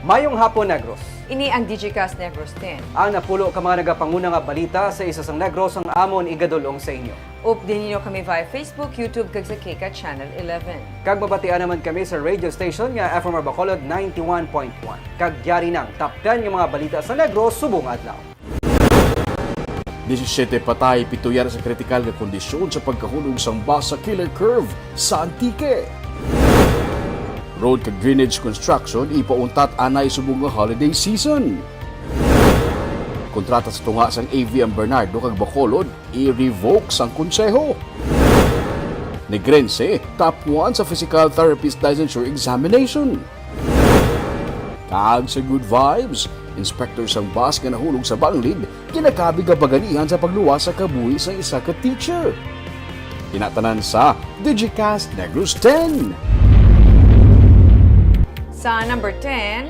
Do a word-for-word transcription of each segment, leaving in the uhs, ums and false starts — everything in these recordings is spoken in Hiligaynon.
Mayong hapon, Negros. Ini ang Digicast Negros ten. Ang napulo ka mga nagapanguna nga balita sa isa sang Negros ang amon igadul-ong sa inyo. Updi ninyo kami via Facebook, YouTube, kag sa KCAT Channel eleven. Kag mabatian naman kami sa radio station nga F M R Bacolod ninety-one point one. Kag yari nang top ten nga mga balita sa Negros subong adlaw. Disisiete patay, pito yara sa kritikal nga kondisyon sa pagkahulog sang bus sa Killer Curve sa Antique. Road kag drainage construction ipauntat anay subong nga holiday season. Kontrata sa tunga sang A V M Bernardo kag Bacolod i-revoke sang konseho. Negrense, top one sa physical therapist licensure examination. Kag sa good vibes, inspector sang bus nga nahulog sa Banglid, ginakabig nga baganihan sa pagluwas sa kabuhi sang isa ka teacher. Ina tanan sa Digicast Negros ten. Sa number ten,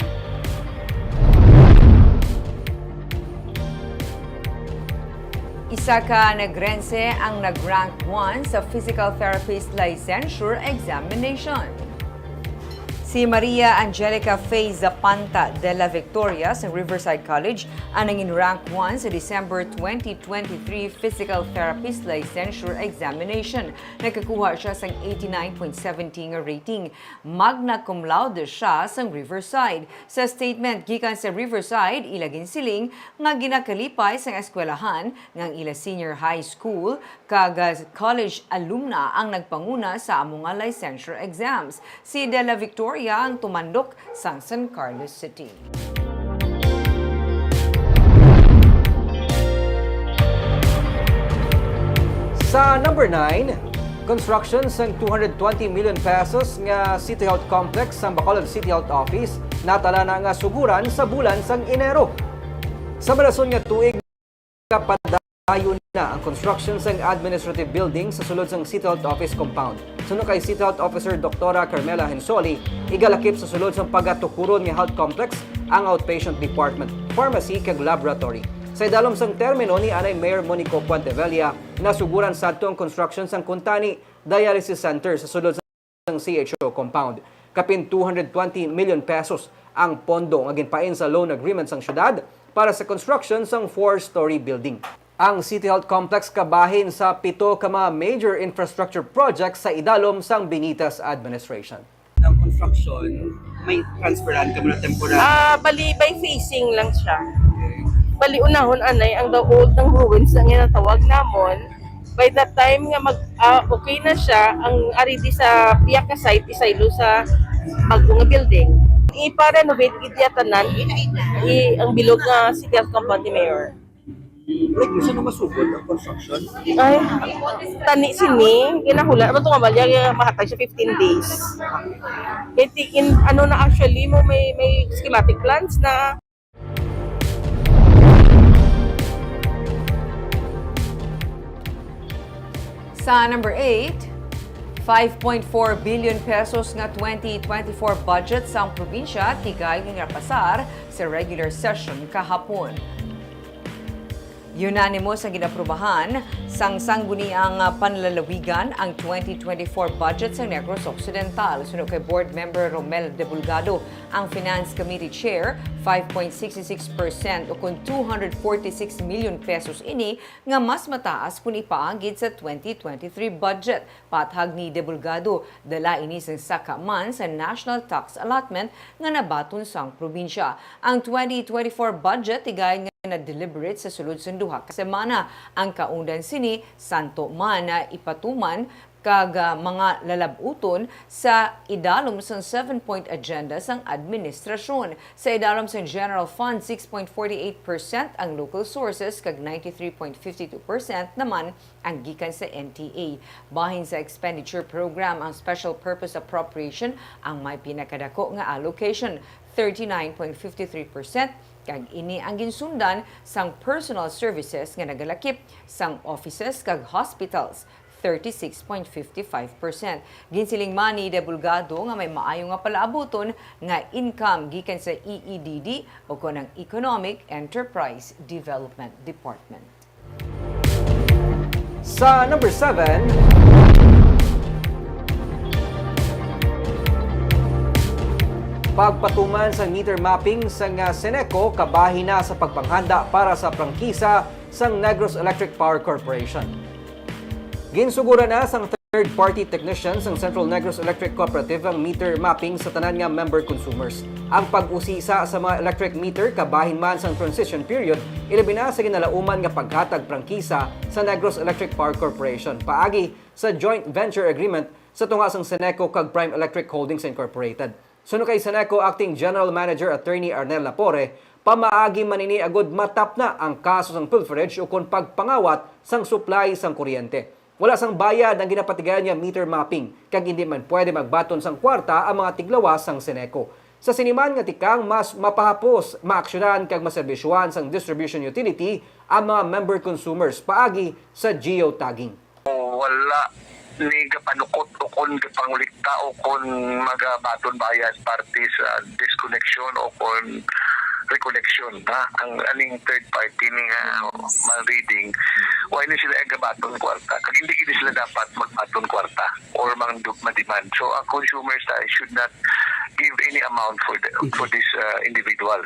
isa ka Negrense ang nag-rank one sa physical therapist licensure examination. Si Maria Angelica Faye Zapanta de la Victoria sa Riverside College ang nangin rank one sa December twenty twenty-three Physical Therapist Licensure Examination. Nakakuha siya sang eighty-nine point seventy nga rating. Magna cum laude siya sang Riverside. Sa statement gikan sa Riverside, ila ginsiling nga ginakalipay sang eskwelahan nga ang ila senior high school kag, ah, college alumna ang nagpanguna sa amo nga licensure exams. Si De La Victoria ang tumandok sang San Carlos City. Sa number nine, construction sang two hundred twenty million pesos nga City Health Complex sang Bacolod City Health Office natala na nga suguran sa bulan sang Enero. Sa malason nga tuig, padayon na ang construction sang administrative building sa sulod sang City Health Office compound. Suno kay City Health Officer Doktora Carmela Hensoli, igalakip sa sulod sang pagatukuron nga health complex ang outpatient department, pharmacy, kag laboratory. Sa idalom sang termino ni anay Mayor Monico Puentevella, nasuguran sadto ang construction sang kuntani dialysis center sa sulod sang C H O compound. Kapin two hundred twenty million pesos ang pondo nga ginpain sa loan agreement sang syudad para sa construction sang four-story building. Ang City Health Complex kabahin sa pito ka mga major infrastructure projects sa idalom sang Benitez administration. Ang construction, may transferan ka muna temporary? Ah, bali, by phasing lang siya. Bali, unahon anay ang the old ng ruins na ginatawag namon. By the time nga mag ah, okay na siya, ang ari di sa piyaka site isaylo sa bag-o nga building. Ipa-renovate gid iya tanan i, ang bilog nga City Health Compound ni Mayor. Like, gusto na masugod ang construction? Ay, tani sini, ginahula naman itong amalya, mahatag siya fifteen days. Kaya ti- in, ano na actually mo, may, may schematic plans na. Sa number eight, five point four billion pesos nga twenty twenty-four budget sang probinsya tigayon nga napasar sa regular session kahapon. Unanimous ang ginaprobahan sang Sangguniang Panlalawigan ang twenty twenty-four budget sa Negros Occidental. Suno kay Board Member Romel Debulgado, ang Finance Committee Chair, five point six six percent ukon two hundred forty-six million pesos ini nga mas mataas kon ipaagid sa twenty twenty-three budget. Pathag ni Debulgado, dala ini sang saka man sa national tax allotment nga nabaton sang probinsya. Ang twenty twenty-four budget tigayon nga na-deliberate sa sulod sang duha ka semana. Ang kaundan sini, santo man na ipatuman kag, ah, mga lalab-uton sa idalom sang seven-point agenda sang administrasyon. Sa idalom sang General Fund, six point forty-eight percent ang local sources kag ninety-three point fifty-two percent naman ang gikan sa N T A. Bahin sa expenditure program ang special purpose appropriation ang may pinakadako nga allocation, thirty-nine point fifty-three percent, kag ini ang ginsundan sang personal services nga nagalakip sang offices kag hospitals, thirty-six point fifty-five percent. Ginsiling man ni Debulgado nga may maayo nga palaabuton nga income gikan sa E E D D o kon ang Economic Enterprise Development Department. Sa number seven, Pagpatuman sang meter mapping sang, ah, Ceneco kabahin na sa pagpanghanda para sa prangkisa sang Negros Electric Power Corporation. Ginsuguran na sang third-party technician sang Central Negros Electric Cooperative ang meter mapping sa tanan nga member consumers. Ang pag-usisa sa mga electric meter kabahin man sang transition period, ilabi na sa ginalauman nga paghatag prangkisa sa Negros Electric Power Corporation paagi sa joint venture agreement sa tunga sang Ceneco kag Prime Electric Holdings Incorporated. Suno kay Ceneco Acting General Manager Attorney Arnel Lapore, pamaagi man ini agud matapna ang kaso sang pilferage ukon pagpangawat sang supply sang kuryente. Wala sang bayad ang ginapatigayon nga meter mapping, kag indi man pwede magbaton sang kwarta ang mga tiglawas sang Ceneco. Sa sini man nga tikang, mas mapahapos, maaksyonan kag maserbisyuhan sang distribution utility ang mga member consumers paagi sa geotagging. Wala ni gapanukot o kon gapangulikta o kon magabaton bayad parte sa disconnection o kon reconnection, ha? Ang aning third party ni nga mal reading, wala ni sila gabaton kwarta. Kag hindi gid sila dapat magbaton kwarta or mang-, ma-demand. So, ang consumers ta should not give any amount for the, for these, uh, individuals.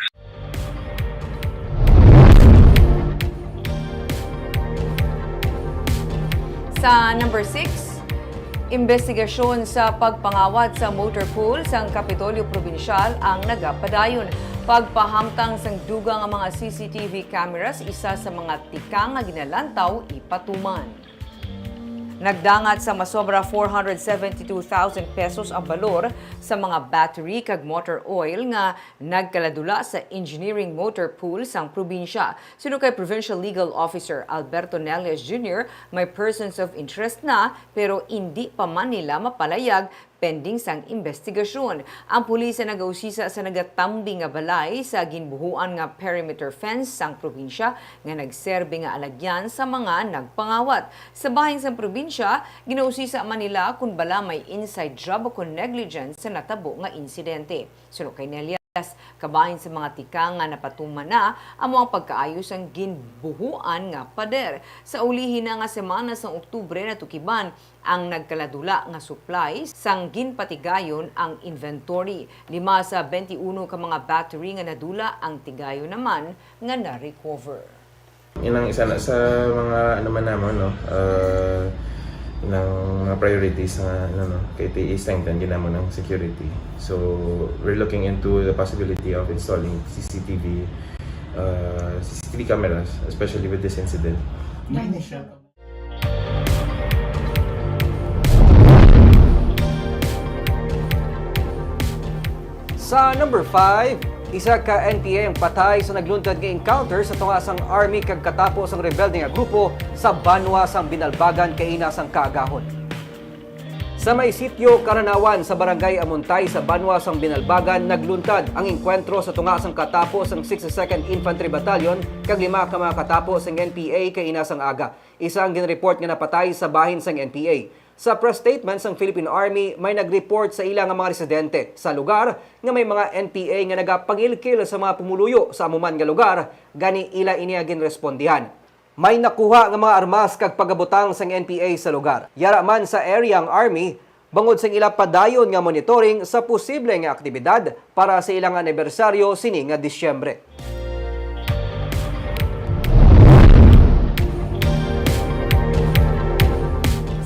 Sa number six, imbestigasyon sa pagpangawat sa motor pool sang Kapitolyo Probinsyal ang nagapadayon. Pagpahamtang sang dugang nga mga C C T V cameras, isa sa mga tikang nga ginalantaw ipatuman. Nagdangat sa masobra four hundred seventy-two thousand pesos ang balor sa mga battery kag motor oil nga nagkaladula sa engineering motor pool sang probinsya. Suno kay Provincial Legal Officer Alberto Nelles Junior, may persons of interest na, pero indi pa man nila mapalayag pending sang imbestigasyon. Ang pulis ang nagausisa sa nagatambing nga balay sa ginbuhuan nga perimeter fence sang probinsya nga nagserbi nga alagyan sa mga nagpangawat. Sa bahin sang probinsya, ginausisa man nila kon bala may inside job o kon negligence sa natabo nga insidente. Suno kay Nelles, kabahin sa mga tikang nga napatuman na amo ang pagkaayo sang ginbuhuan nga pader. Sa ulihi na nga semana sang Oktubre, natukiban ang nagkaladula nga supply sang ginpatigayon ang inventory. Lima sa twenty-uno ka mga battery nga nadula ang tigayon naman nga na-recover. Inang isa na sa mga ano man namon, no, ah, inang mga priorities nga, ano, no, kay ti-strengthen gid namon ang security. So, we're looking into the possibility of installing C C T V, ah, C C T V cameras, especially with this incident. Sa number five, isa ka N P A ang patay sa nagluntad nga encounter sa tunga sang army kag katapo sang rebelde nga grupo sa banwa sang Binalbagan kaina sang kaagahon. Sa may sitio Karanawan sa barangay Amontay sa banwa sang Binalbagan, nagluntad ang engkwentro sa tunga sang katapo sang sixty-second Infantry Battalion kag lima ka mga katapo sang N P A kaina sang aga. Isa ang ginreport nga napatay sa bahin sang N P A. Sa press statement sang Philippine Army, may nag-report sa ila nga mga residente sa lugar nga may mga N P A nga nagapangilkil sa mga pumuluyo sa amo man nga lugar, gani ila ini nga ginrespondihan. May nakuha nga mga armas kag pagabutang sang N P A sa lugar. Yara man sa area ang Army, bangod sang ila padayon nga monitoring sa posible nga aktibidad para sa ilang anibersaryo sini nga Disyembre.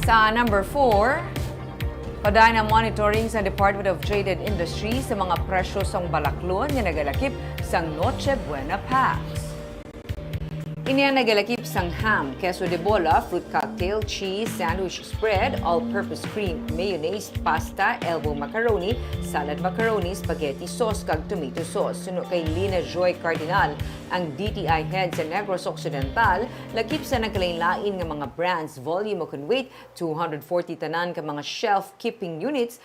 Sa number four, padayon ang monitoring sa Department of Trade and Industry sa mga presyo sang balaklon nga nagalakip sang Noche Buena packs. Ini ang nagalakip sang ham, queso de bola, fruit cocktail, cheese, sandwich spread, all-purpose cream, mayonnaise, pasta, elbow macaroni, salad macaroni, spaghetti sauce, kag tomato sauce. Suno kay Lina Joy Cardinal, ang D T I head sa Negros Occidental, lakip sa nagkalain-lain nga mga brands, volume, o kon weight, two hundred forty tanan ka mga shelf keeping units